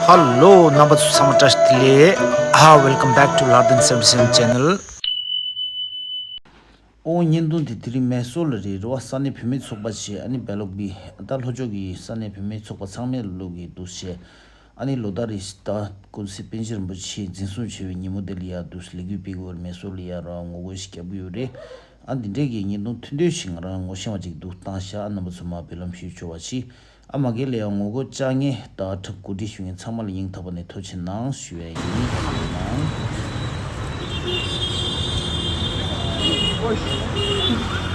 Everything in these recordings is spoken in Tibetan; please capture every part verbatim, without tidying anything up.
ཧ་ལོ། རྣམ་པ་ཚོ་ཚང་མ་བཀྲ་ཤིས་བདེ་ལེགས། ཨ། Welcome back to Lardin seventy seven channel. ཨོ། བརྙན་ཐུང་དེ་དེ་རིང་མེ་སོར་ལ་རེད། རེད་བ། ས་གནས་བུད་མེད་ཚོགས་པ་བྱས། ཨ་ནི་བེ་ལོག་པི། ད་ལྷོ་ཕྱོགས་ཀྱི་ས་གནས་བུད་མེད་ཚོགས་པ་ཚང་མས་ལོག་གི་འདུག་བྱས། ཨ་ནི་ལོ་ལྟར་རེ་ད་ཀུན་གཟིགས་པཎ་ཆེན་རིན་པོ་ཆེ་འཛིན་བཟུང་བྱས་པའི་ཉིན་མོ་དེ་ལ་ཡ་འདུག་ལས་འགུལ་སྤེལ་གི་ཡོད་རེད། མེ་སོར་ལ་ཡ་ར་ངོ་རྒོལ་ཞིག་བརྒྱབ་གི་ཡོད་རེད། ཨ། འདི་འདྲའི་གི་བརྙན་ཐུང་ཐུང་ཐུང་ཞིག་ང་རང་ངོ་ཤེས་པ་ཅིག་འདུག་བཏང་ཤག་རྣམ་པ་ཚོ་མར་འབུལ་ལམ་ཞུས་ཆོག་པ་ཅིག་ཨ། མ་གི་ལ་ཡ་ངོ་རྒོལ་བཅར་མཁན་དང་ཕྲུ་གུ་གོ་སྒྲིག་ཞུ་མཁན་ཚང་མ་ལ་སྙིང་ཐག་པ་ནས་ཐུགས་རྗེ་གནང་ཞུ་ཡ་ཡིན། ཐུགས་རྗེ་གནང་།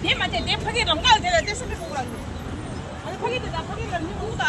དེ་མ་དེ་དེ་ཕ་གི་རང་ག་དེ་ལ་དེ་སུ་མི་གོ་བ། ཨ་ནི་ཕ་གི་དེ་ད་ཕ་གི་ལ་མི་གོ་ད།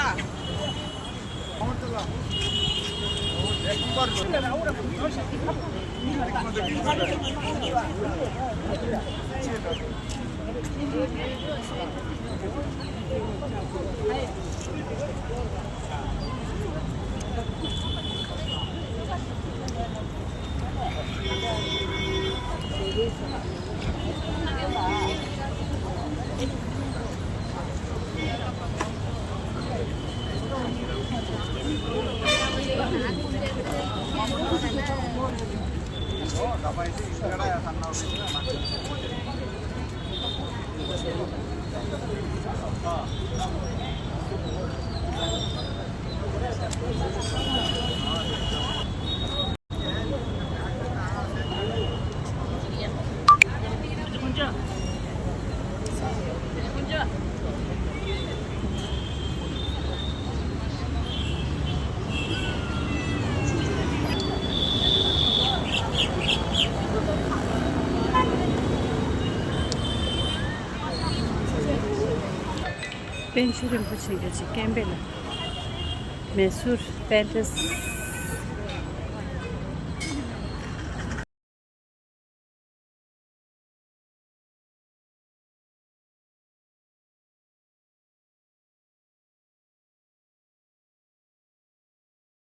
པཎ་ཆེན་རིན་པོ་ཆེ་གི་ཅིག་སྐད་འབོད་ལ། མེ་སོར་པེ་ལེ་སི།